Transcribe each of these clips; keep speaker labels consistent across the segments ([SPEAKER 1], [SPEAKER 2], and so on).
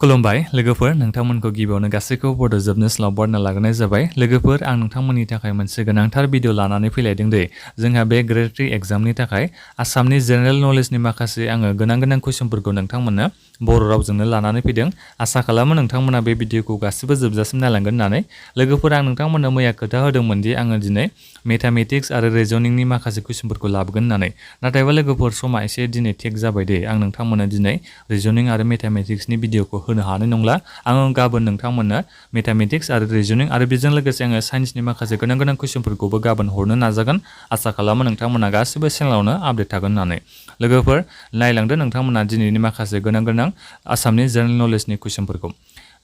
[SPEAKER 1] खुलुमबाय लोगोफोर नोंथांमोनखौ गिबियावनो गासैखौबो बड' जोबनो स्लाव बरना लाग्रोनाय जाबाय लोगोफोर आं नोंथांमोननि थाखाय मोनसे गोनांथार भिडिअ लानानै फैलायदों दे जोंहा बे ग्रेड 3 एग्जामनि थाखाय आसामनि जेनेरेल नलेजनि माखासे आङो गोनां कुइसनफोरखौ नोंथांमोननो बर' रावजोंनो लानानै फैदों आसा खालामो नोंथांमोना बे भिडिअखौ गासिबो जोबजासिम नायलांगोन होननानै लोगोफोर आं नोंथांमोननो मैया खोथा होदोंमोन दि आङो दिनै मेथामेटिक्स आरो रिजनिंनि माखासे कुइसनफोरखौ लाबोगोन होननानै नाथायबा लोगोफोर समा एसे दिनै टेक जाबाय दे आं नोंथांमोननो दिनै रिजनिं आरो मेथामेटिक्सनि भिडिअखौ होनो हानाय नंला आङो गाबोन नोंथांमोननो मेथामेटिक्स आरो रिजनिं आरो बेजों लोगोसे आङो साइन्सनि माखासे गोनां कुइसनफोरखौबो गाबोन हरनो नाजागोन आसा खालामो नोंथांमोना गासिबो चेनेलावनो आपडेट थागोन होननानै लोगोफोर नायलांदो नोंथांमोना दिनैनि माखासे गोनां आसामनि जेनेरेल नलेजनि कुइसनफोरखौ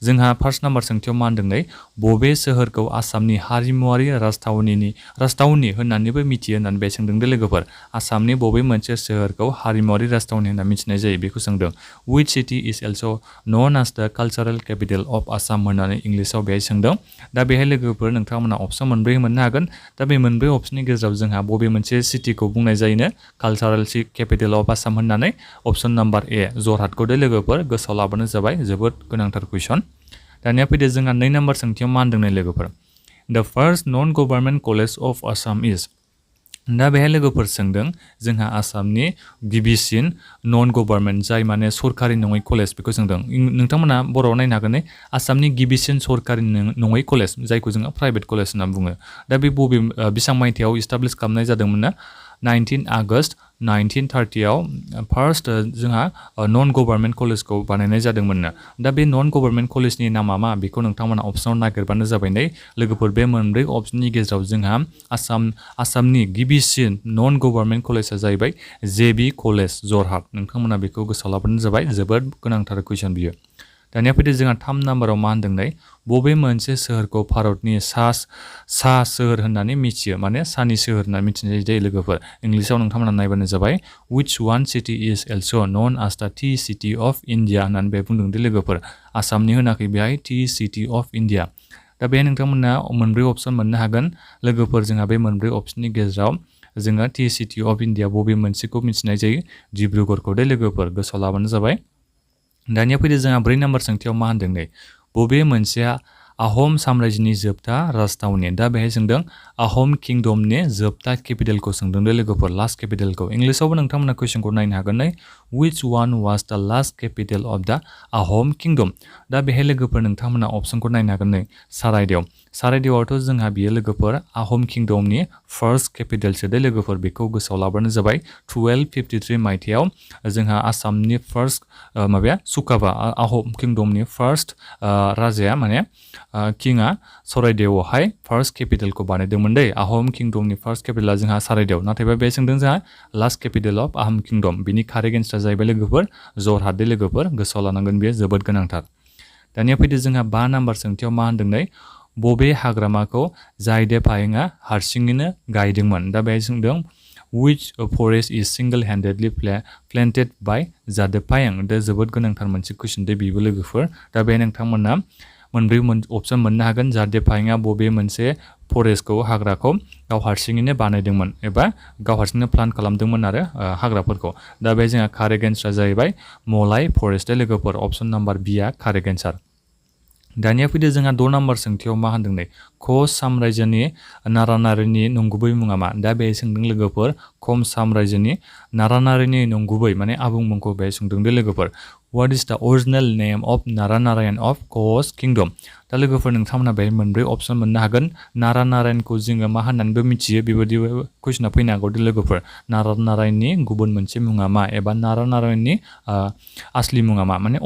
[SPEAKER 1] जोंहा फार्स्ट नाम्बार सोंथियाव मा होनदों नै बबे सोहोरखौ आसामनि हारिमुआरि राजथावनि होननानैबो मिथियो होननानै बे सोंदों दे लोगोफोर आसामनि बबे मोनसे सोहोरखौ हारिमुआरि राजथावनि होनना मिथिनाय जायो बेखौ सोंदों which city is also known as the cultural capital of Assam होननानै इंलिसाव बेहाय सोंदों दा बेहाय लोगोफोर नोंथांमोना अपसन मोनब्रै मोननो हागोन दा बे मोनब्रै अपसननि गेजेराव जोंहा बबे मोनसे सिटिखौ बुंनाय जायोनो कालचारेल केपिटेल अफ आसाम होननानै अपसन नाम्बार ए जरहाटखौ दे लोगोफोर गोसोआव लाबोनो जाबाय जोबोद गोनांथार कुइसन दानिया फैदो जोंहा 2 नाम्बार सोंथियाव मा होनदों नै लोगोफोर the first non government college of Assam is दा बेहाय लोगोफोर सोंदों जोंहा आसामनि गिबिसिन नन गभर्नमेन्ट जाय माने सरकारि नङै कलेज बेखौ सोंदों नोंथांमोना बर'आव नायनो हागोन नै आसामनि गिबिसिन सरकारि नङै कलेज जायखौ जोङो प्राइभेट कलेज होनना बुङो दा बे बबे बेसां मायथाइयाव इस्टाब्लिश खालामनाय जादोंमोन ना 19 आगस्ट 1930 आव फार्स्ट जोंहा नन गभर्नमेन्ट कलेजखौ बानायनाय जादोंमोन दा बे नन गभर्नमेन्ट कलेजनि नामा मा बेखौ नोंथांमोना अपसनाव नागिरबानो जाबाय नै लोगोफोर बे मोनब्रै अपसननि गेजेराव जोंहा आसामनि गिबिसिन नन गभर्नमेन्ट कलेजआ जाहैबाय जेबि कलेज जरहाट नोंथांमोना बेखौ गोसोआव लाबोनो जाबाय जोबोद गोनांथार कुइसन बियो दानिया फैदो जोंहा 3 नाम्बाराव मा होनदों नै बबे मोनसे सोहोरखौ भारतनि सा सोहोर होननानै मिथियो माने सानि सोहोर होनना मिथिनाय जायो लोगोफोर इंलिसाव नोंथांमोना नायबानो जाबाय which one city is also known as the tea city of India होननानै बे बुंदों दे लोगोफोर आसामनि होनाखै बेहाय tea city of India दा बे नोंथांमोना मोनब्रै अपसन मोननो हागोन लोगोफोर जोंहा बे मोनब्रै अपसननि गेजेराव जोङो टी सिटी अफ इन्डिया बबे मोनसेखौ मिथिनाय जायो डिब्रुगड़खौ दे लोगोफोर गोसोआव लाबानो जाबाय दानिया फैदो जोंहा 4 नाम्बार सोंथियाव मा होनदों नै बबे मोनसेया आहम साम्रायजोनि जोबथा राजथावनि दा बेहाय सोंदों आहम किंडमनि जोबथा केपिटेलखौ सोंदों दे लोगोफोर लास्ट केपिटेलखौ इंलिसावबो नोंथांमोना कुइसनखौ नायनो हागोन नै which one was the last capital of the आहम किंडम दा बेहाय लोगोफोर नोंथांमोना अपसनखौ नायनो हागोन नै सारायदेवआवथ' जोंहा बियो लोगोफोर आहम किंडमनि फार्स्ट केपिटेलसो दे लोगोफोर बेखौ गोसोआव लाबानो जाबाय 1253 मायथाइयाव जोंहा आसामनि फार्स्ट सुकाफा आहम किंडमनि फार्स्ट राजाया माने किंआ सरायदेवआवहाय फार्स्ट केपिटेलखौ बानायदोंमोन दे आहम किंडमनि फार्स्ट केपिटेला जोंहा सारायदेव नाथायबा बे सोंदों जोंहा लास्ट केपिटेल अफ आहम किंडम बिनि कारेक्ट एन्सारा जाहैबाय लोगोफोर जरहाट दे लोगोफोर गोसोआव लानांगोन बेयो जोबोद गोनांथार दानिया फैदो जोंहा 5 नाम्बार सोंथियाव मा होनदों नै बबे हाग्रामाखौ जायदे पायेंआ हारसिङैनो गायदोंमोन दा बेहाय सोंदों which forest is single-handedly planted by जादे पायें दा जोबोद गोनांथार मोनसे कुइसन दे बेबो लोगोफोर दा बे नोंथांमोना मोनब्रै अपसन मोननो हागोन जादे पायेंआ बबे मोनसे फरेस्टखौ हाग्राखौ गाव हारसिङैनो बानायदोंमोन एबा गाव हारसिङैनो प्लान खालामदोंमोन आरो हाग्राफोरखौ दा बे जोंहा कारेक्ट एन्सारा जाहैबाय मलाई फरेस्ट दे लोगोफोर अपसन नाम्बार बिआ कारेक्ट एन्सार दानिया फैदो जोंहा 6 नाम्बार सोंथियाव मा होनदों नै क'च साम्रायजोनि नारानारिनि नंगुबै मुङा मा दा बे सोंदों लोगोफोर खम साम्रायजोनि नारानारिनि नंगुबै माने आबुं मुंखौ बे सोंदों दे लोगोफोर what is the original name of नारानारायण of Koch kingdom दा लोगोफोर नोंथांमोना बेहाय मोनब्रै अपसन मोननो हागोन नारानारायणखौ जोङो मा होननानैबो मिथियो बेबायदि कुइसना फैनो हागौ दे लोगोफोर नारानारायणनि गुबुन मोनसे मुङा मा एबा नारानारायणनि आसलि मुङा मा माने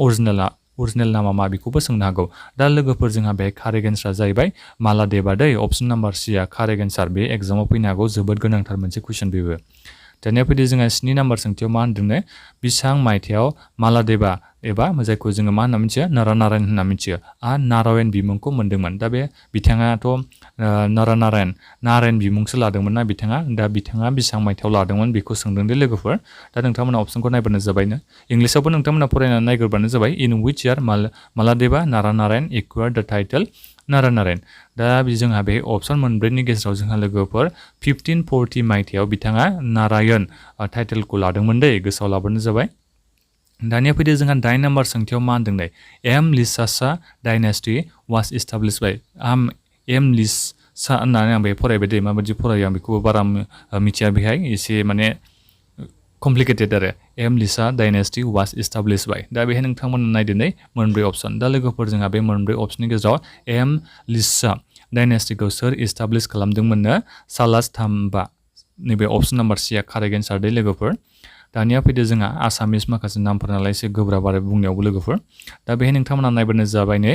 [SPEAKER 1] अरिजिनेल नामा मा बेखौबो सोंनो हागौ दा लोगोफोर जोंहा बे कारेक्ट एन्सारा जाहैबाय मालादेबा दै अपसन नाम्बार सिआ कारेक्ट एन्सार बे एग्जामाव फैनो हागौ जोबोद गोनांथार मोनसे कुइसन बेबो दानिया फैदो जोंहा 7 नाम्बार सोंथियाव मा होनदों नै बेसां मायथाइयाव मालादेबा एबा जायखौ जोङो मा होनना मिथियो नारानारायण होनना मिथियो नारायण बिमुंखौ मोनदोंमोन दा बे बिथाङाथ' नारायण बिमुंसो लादोंमोन ना दा बिथाङा बेसां मायथाइयाव लादोंमोन बेखौ सोंदों दे लोगोफोर दा नोंथांमोना अपसनखौ नायबानो जाबायनो इंलिसावबो नोंथांमोना फरायनानै नायग्रोबानो जाबाय इन which year मालादेबा नारानारायण acquired the title नारानारायण दा जोंहा बे अपसन मोनब्रैनि गेजेराव जोंहा लोगोफोर 1540 मायथाइयाव बिथाङा नारायण टाइटेलखौ लादोंमोन दे गोसोआव लाबोनो जाबाय दानिया फैदो जोंहा 9 नम्बर सोंथियाव मा होनदों नै एम लिसासा डायनेस्टी वाज एस्टाब्लिश बाय एम लिसा होननानै आं बे फरायबाय दे माबायदि फरायो आं बेखौबो बारा मिथिया बेहाय एसे माने कमप्लिकेटेड आरो एम लिसा डायनेस्टी वाज एस्टाब्लिश बाय दा बेहाय नोंथांमोना नायदो नै मोनब्रै अपसन दा लोगोफोर जोंहा बे मोनब्रै अपसननि गेजेराव एम लिसा डायनेस्टीखौ सोर एस्टाब्लिश खालामदोंमोननो सालास थाम्बा नैबे अपसन नाम्बार सिया कारेक्ट एन्सार दे लोगोफोर दानिया फैदो जोंहा आसामिस माखासे नामफोर नालाय एसे गोब्राब आरो बुंनायावबो लोगोफोर दा बेहाय नोंथांमोना नायबानो जाबाय नै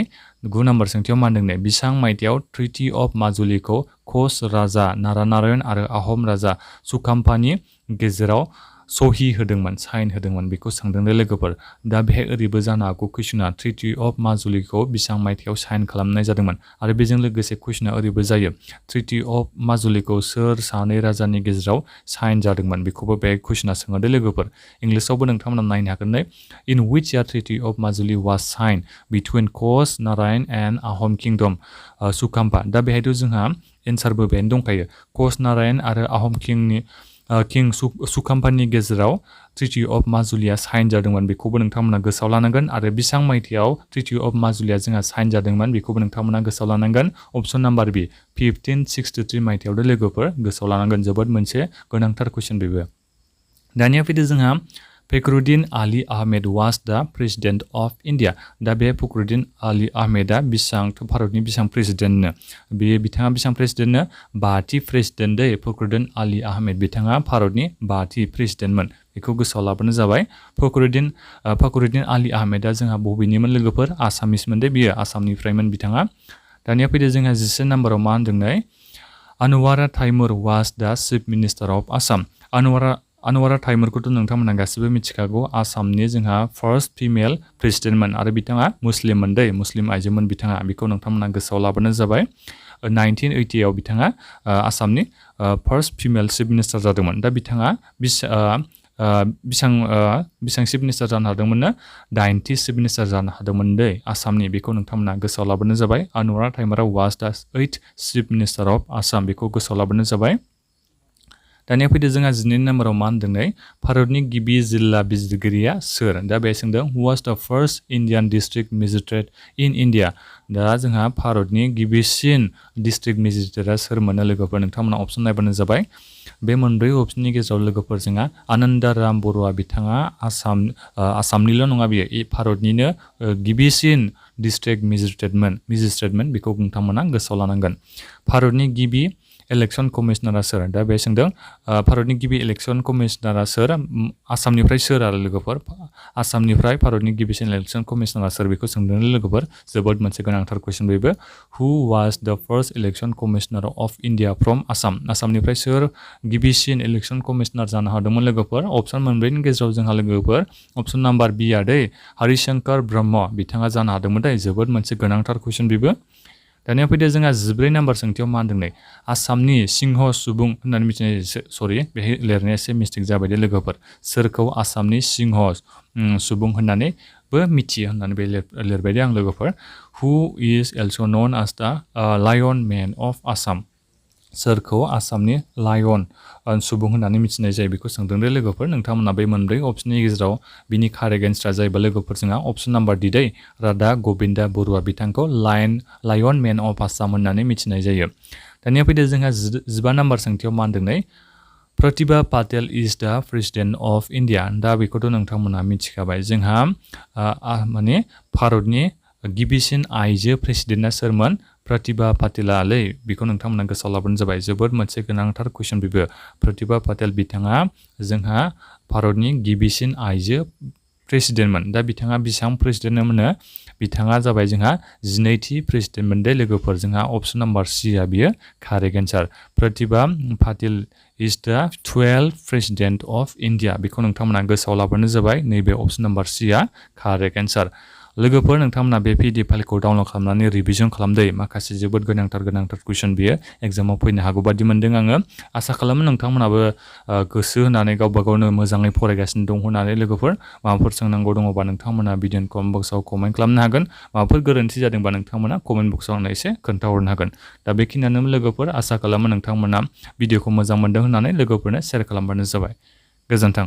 [SPEAKER 1] 9 नम्बर सोंथियाव मा होनदों नै बिसां मायथाइयाव ट्रिटि अफ माजुलिखौ कच राजा नारानारायण आरो आहम राजा सुकाम्फानि गेजेराव सहि होदोंमोन साइन होदोंमोन बेखौ सोंदों दे लोगोफोर दा बेहाय ओरैबो जानो हागौ कुइसना ट्रिटि अफ माजुलिखौ बिसां मायथाइयाव साइन खालामनाय जादोंमोन आरो बेजों लोगोसे कुइसना ओरैबो जायो ट्रिटि अफ माजुलिखौ सोर सानै राजानि गेजेराव साइन जादोंमोन बेखौबो बे कुइसना सोङो दे लोगोफोर इंलिसावबो नोंथांमोना नायनो हागोन नै in which year treaty of Majuli was sign between Koch Narayan and Ahom kingdom Sukaphaa दा बेहायथ' जोंहा एन्सारबो बेहायनो दंखायो कच नारायण आरो आहम किं सुकाम्फानि गेजेराव ट्रिटि अफ माजुलिया साइन जादोंमोन बेखौबो नोंथांमोना गोसोआव लानांगोन आरो बिसां मायथाइयाव ट्रिटि अफ माजुलिया जोंहा साइन जादोंमोन बेखौबो नोंथांमोना गोसोआव लानांगोन अपसन नाम्बार बि 1563 मायथाइयाव दे लोगोफोर गोसोआव लानांगोन जोबोद मोनसे गोनांथार कुइसन बेबो दानिया फैदो जोंहा फखरुद्दीन आली आहमेद वाज दा प्रेसिडेन्ट अफ इन्डिया दा बे फखरुद्दीन आली आहमेदा भारतनि बिसां प्रेसिडेन्टनो बिथाङा बिसां प्रेसिडेन्टनो 5थि प्रेसिडेन्ट दै फखरुद्दीन आली आहमेद बिथाङा भारतनि 5थि प्रेसिडेन्टमोन बेखौ गोसोआव लाबोनो जाबाय फखरुद्दीन आली आहमेदा जोंहा बबेनिमोन लोगोफोर आसामिसमोन दे बियो आसामनिफ्रायमोन बिथाङा दानिया फैदो जोंहा 11 नम्बराव मा होनदों नै अनुवारा ताइमुर वाज दा चिफ मिनिस्टार अफ आसाम अनुवारा ताइमुरखौथ' नोंथांमोना गासिबो मिथिखागौ आसामनि जोंहा फार्स्ट फिमेल प्रेसिडेन्टमोन आरो बिथाङा मुस्लिममोन दै मुस्लिम आइजोमोन बिथाङा बेखौ नोंथांमोना गोसोआव लाबोनो जाबाय 1980 आव बिथाङा आसामनि फार्स्ट फिमेल चिफ मिनिस्टार जादोंमोन दा बिथाङा बिसां चिफ मिनिस्टार जानो हादोंमोननो 9थि चिफ मिनिस्टार जानो हादोंमोन दै आसामनि बेखौ नोंथांमोना गोसोआव लाबोनो जाबाय अनुवारा ताइमुरा वाज दा 8th chief minister of Assam बेखौ गोसोआव लाबोनो जाबाय दानिया फैदो जोंहा 12 नम्बराव मा होनदों नै भारतनि गिबि जिल्ला बिजिरगिरिया सोर दा बे सोंदों हु वाज दा first Indian district magistrate in India दा जोंहा भारतनि गिबिसिन डिस्ट्रिक्ट मेजिस्ट्रेटआ सोर मोनो लोगोफोर नोंथांमोना अपसन नायबानो जाबाय बे मोनब्रै अपसननि गेजेराव लोगोफोर जोंहा आनन्दाराम बरुवा बिथाङा आसामनिल' नङा बियो भारतनिनो गिबिसिन डिस्ट्रिक्ट मेजिस्ट्रेटमोन बेखौ नोंथांमोना गोसोआव लानांगोन भारतनि गिबि इलेक्शन कमिशनारा सोर दा बे सोंदों भारतनि गिबि इलेक्शन कमिशनारा सोर आसामनिफ्राय सोर आरो लोगोफोर आसामनिफ्राय भारतनि गिबिसिन इलेक्शन कमिशनारा सोर बेखौ सोंदों लोगोफोर जोबोद मोनसे गोनांथार कुइसन बेबो हु वाज द first election commissioner of India from आसामनिफ्राय सोर गिबिसिन इलेक्शन कमिशनार जानो हादोंमोन लोगोफोर अपसन मोनब्रैनि गेजेराव जोंहा लोगोफोर अपसन नाम्बार बि आ दै हरिशंकर ब्रह्म बिथाङा जानो हादोंमोन दै जोबोद मोनसे गोनांथार कुइसन बेबो दानिया फैदो जोंहा 14 नम्बर सोंथियाव मा होनदों नै आसामनि सिंह सुबुं होननानै मिथिनाय सरि बेहाय लिरनाया एसे मिस्टेक जाबाय दे लोगोफोर सोरखौ आसामनि सिंह सुबुं होननानैबो मिथियो होननानै बे लिरबाय दे आं लोगोफोर हु इज एल्स' नन एस दा लायन मेन अफ आसाम सोरखौ आसामनि लायन सुबुं होननानै मिथिनाय जायो बेखौ सोंदों दे लोगोफोर नोंथांमोना बे मोनब्रै अपसननि गेजेराव बिनि कारेक्ट एन्सारा जाहैबाय लोगोफोर जोंहा अपसन नाम्बार डि दै राधा गबिन्दा बरुवा बिथांखौ लायन मेन अफ आसाम होननानै मिथिनाय जायो दानिया फैदो जोंहा 15 नम्बर सोंथियाव मा होनदों नै प्रतिभा Patel is the president of India दा बेखौथ' नोंथांमोना मिथिखाबाय जोंहा माने भारतनि गिबिसिन आइजो प्रेसिडेन्टआ सोरमोन प्रतिभा पाटेलालै बेखौ नोंथांमोना गोसोआव लाबोनो जाबाय जोबोद मोनसे गोनांथार कुइसन बेबो प्रतिभा पाटेल बिथाङा जोंहा भारतनि गिबिसिन आइजो प्रेसिडेन्टमोन दा बिथाङा बेसेबां प्रेसिडेन्टमोन बिथाङा जाबाय जोंहा 12थि प्रेसिडेन्टमोन दे लोगोफोर जोंहा अपसन नाम्बार सि आ बियो correct answer Pratibha Patil is the 12th president of India बेखौ नोंथांमोना गोसोआव लाबोनो जाबाय नैबे अपसन नाम्बार सि आ कारेक्ट एन्सार लोगोफोर नोंथांमोना बे PDF फाइलखौ डाउनलड खालामनानै रिभिजन खालामदै माखासे जोबोद गोनांथार कुइसन बियो एग्जामाव फैनो हागौ बादि मोनदों आङो आसा खालामो नोंथांमोनाबो गोसो होनानै गावबा गावनो मोजाङै फरायगासिनो दं होननानै लोगोफोर माबाफोर सोंनांगौ दङबा नोंथांमोना भिडिअ कमेन्ट बक्सआव कमेन्ट खालामनो हागोन माबाफोर गोरोन्थि जादोंबा नोंथांमोना कमेन्ट बक्सआव आंनो एसे खोन्थाहरनो हागोन दा बेखिनियानो लोगोफोर आसा खालामो नोंथांमोना भिडिअखौ मोजां मोनदों होननानै लोगोफोरनो शेयार खालामबानो जाबाय गोजोन्थों